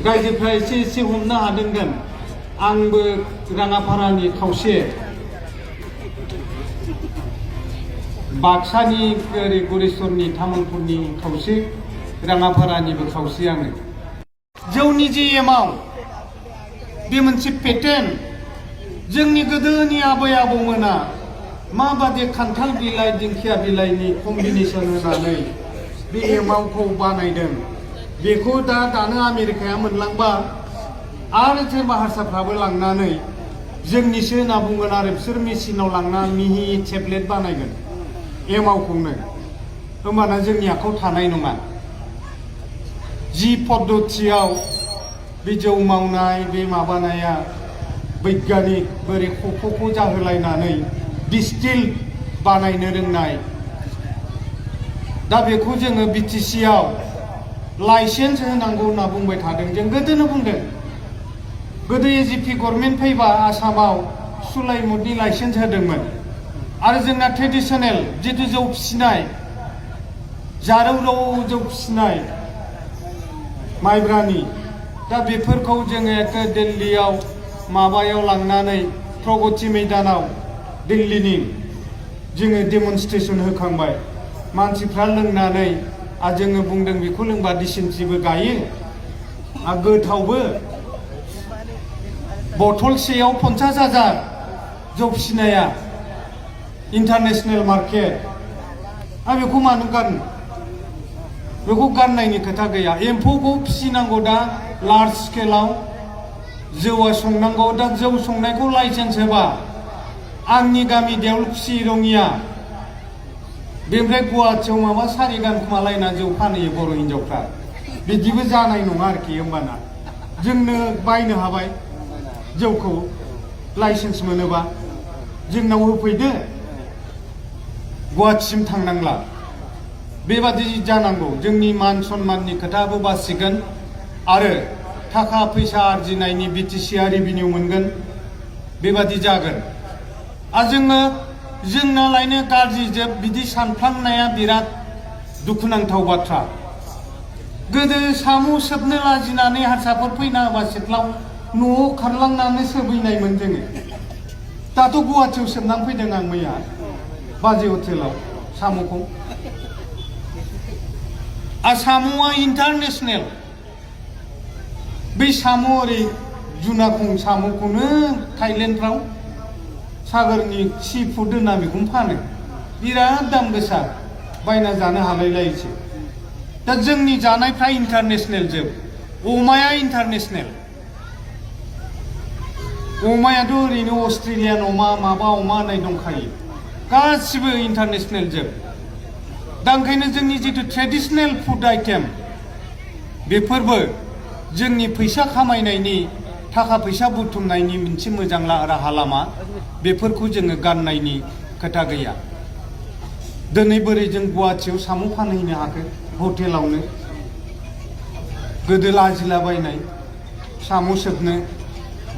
रायजोफ्रा एसे हमनो हादोंगोन आंबो राङापारानि खावसे बाक्सानि ओरै गरेस्वरनि तामुलपुरनि खावसे राङापारानिबो खावसे आङो जौनि जे एमाव बे मोनसे पेटेन जोंनि गोदोनि आबै आबौमोना माबादि खान्थाल बिलाइ दिंखिया बिलाइनि कम्बिनेसन होनानै बे एमावखौ बानायदों बेखौ दानो आमेरिकाया मोनलांबा आरो सोरबा हारसाफ्राबो लांनानै जोंनिसो होनना बुंगोन आरो बिसोर मेसिनाव लांना मिहि टेब्लेट बानायगोन एमावखौनो होमबाना जोंनि आखायाव थानाय नङा जि पद्धतियाव बे जौ मावनाय बे माबानाया बैज्ञानिक बोरै खफ'खौ जाहोलायनानै डिस्टिल बानायनो रोंनाय दा बेखौ जोङो BTC आव लाइसेन्स होनांगौ होनना बुंबाय थादों जों गोदोनो बुंदों गोदो AGP गभर्नमेन्ट फैबा आसामाव सुलाइमुदनि लाइसेन्स होदोंमोन आरो जोंना ट्रेडिशनेल जितु जौ फिसिनाय जारौ रौ जौ फिसिनाय माइब्रानि दा बेफोरखौ जोङो एखे दिल्लीयाव माबायाव लांनानै प्रगति मैदानाव दिल्लीनि जोङो डेमनस्ट्रेसन होखांबाय मानसिफ्रा लोंनानै जोङो बुंदों बेखौ लोंबा डिसेन्ट्रिबो गायो गोथावबो बथलसेयाव 50,000 जौ फिसिनाया इन्टारनेशनेल मार्केट बेखौ मानो गारनो बेखौ गारनायनि खोथा गैया एम्फौखौ फिसिनांगौ दा लार्ज स्केलाव जौआ संनांगौ दा जौ संनायखौ लाइसेन्स होबा आंनि गामि देवलखुसि रङिया बेनिफ्राय गुवाहाटियाव माबा सारि गान खोमालायना जौ फानहैयो बर' हिन्जावफ्रा बिदिबो जानाय नङा आरोखि होमबाना जोंनो बायनो हाबाय जौखौ लाइसेन्स मोनोबा जोंनाव होफैदो गुवाहाटिसिम थांनांला बेबादि जानांगौ जोंनि मान सन्माननि खोथाबो बासिगोन आरो थाखा फैसा आरजिनायनि BTC आ रेभिनिउ मोनगोन बेबादि जागोन जोङो जोंनालायनो गाज्रि जोब बिदि सानफ्लांनाया बिराद दुखुनांथाव बाथ्रा गोदो साम' सोबनो लाजिनानै हारसाफोर फैना होबा सिथ्लाव न'आव खारलांनानै सोबहैनायमोन जोङो दाथ' गुवाहाटियाव सोबनानै फैदों आं मैया बाजै हटेलाव साम'खौ साम'आ इन्टारनेशनेल बै साम' ओरै जुनाखं साम'खौनो थाइलेण्डफ्राव सागरनि सि फुड होनना बेखौनो फानो बिराद दाम गोसा बायना जानो हालायलायोसो दा जोंनि जानायफ्रा इन्टारनेशनेल जोब अमाया इन्टारनेशनेल अमायाथ' ओरैनो अस्ट्रेलियान अमा माबा अमा होननाय दंखायो गासिबो इन्टारनेशनेल जोब दा ओंखायनो जोंनि जितु ट्रेडिशनेल फुड आइटेम बेफोरबो जोंनि फैसा खामायनायनि थाखा फैसा बुथुमनायनि मोनसे मोजां राहा लामा बेफोरखौ जोङो गारनायनि खोथा गैया दिनै बोरै जों गुवाहाटियाव साम' फानहैनो हाखो हटेलावनो गोदो लाजिलाबायनाय साम' सोबनो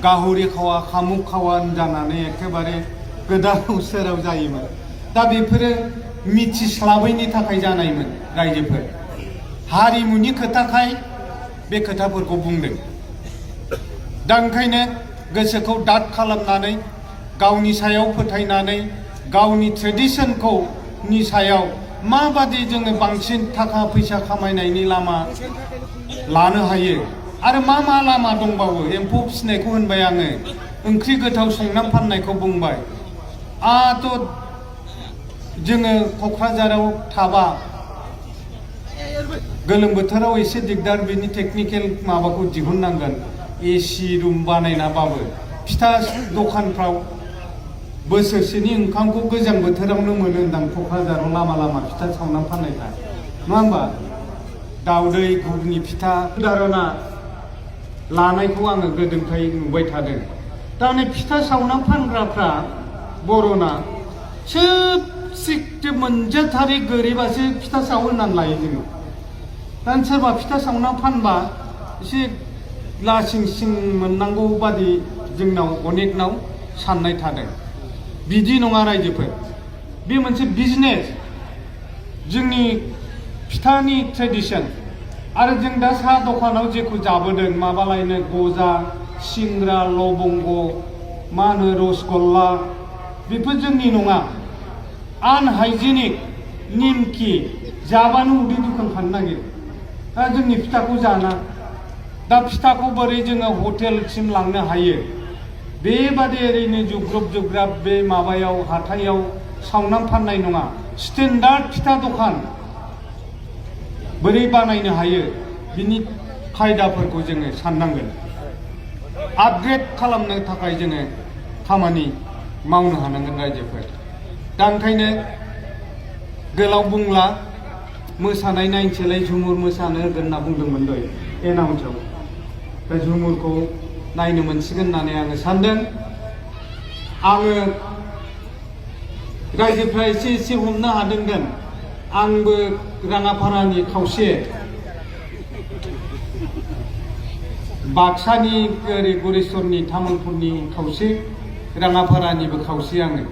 गाहरि खावा खामुक खावा जानानै एखेबारे गोदाव सोराव जायोमोन दा बेफोरो मिथिस्लाबैनि थाखाय जानायमोन रायजोफोर हारिमुनि खोथाखाय बे खोथाफोरखौ बुंदों दा ओंखायनो गोसोखौ दाद खालामनानै गावनि सायाव फोथायनानै गावनि ट्रेडिशनखौ नि सायाव माबादि जोङो बांसिन थाखा फैसा खामायनायनि लामा लानो हायो आरो मा लामा दंबावो एम्फौ फिसिनायखौ होनबाय आङो ओंख्रि गोथाव संनानै फाननायखौ बुंबाय जोङो क'क्राझाराव थाबा गोलोम बोथोराव एसे दिगदार बिनि टेकनिकेल माबाखौ दिहुननांगोन AC रुम बानायनाबाबो फिथा दखानफ्राव बोसोरसेनि ओंखामखौ गोजां बोथोरावनो मोनो होनदां क'क्राझाराव लामा फिथा सावनानै फाननायफ्रा नङा होमबा दाउदै घुगनि फिथा उदाहरना लानायखौ आङो गोदोनिफ्राय नुबाय थादों दा फिथा सावनानै फानग्राफ्रा बर'ना सोब सिक्टे मोनजाथारै गोरिबासो फिथा सावो होननानै लायो जोङो दा सोरबा फिथा सावना फानबा एसे लासिं सिं मोननांगौ बादि जोंनाव अनेकनाव साननाय थादों बिदि नङा रायजोफोर बे मोनसे बिजनेस जोंनि फिथानि ट्रेडिशन आरो जों दा साहा दखानाव जेखौ जाबोदों माबालायनो गजा सिंग्रा लबंग मा होनो रसगल्ला बेफोर जोंनि नङा आनहाइजेनिक निमखि जाबानो उदै दुखांखानो नागिरो दा जोंनि फिथाखौ जाना दा फिथाखौ बोरै जोङो हटेलसिम लांनो हायो बेबादि ओरैनो जुग्रुब जुग्राब बे माबायाव हाथायाव सावनानै फाननाय नङा स्टेन्डार्ड फिथा दखान बोरै बानायनो हायो बिनि खायदाफोरखौ जोङो साननांगोन आपग्रेड खालामनो थाखाय जोङो खामानि मावनो हानांगोन रायजोफोर दा ओंखायनो गोलाव बुंला मोसानाय नायनोसैलाय झुमुर मोसानो होगोन होनना बुंदोंमोन दहाय एनाउन्सआव दा झुमुरखौ नायनो मोनसिगोन होननानै आङो सानदों आङो रायजोफ्रा एसे एसे हमनो हादोंगोन आंबो राङापारानि खावसे बाक्सानि ओरै गरेस्वरनि तामुलपुरनि खावसे राङापारानिबो खावसे आङो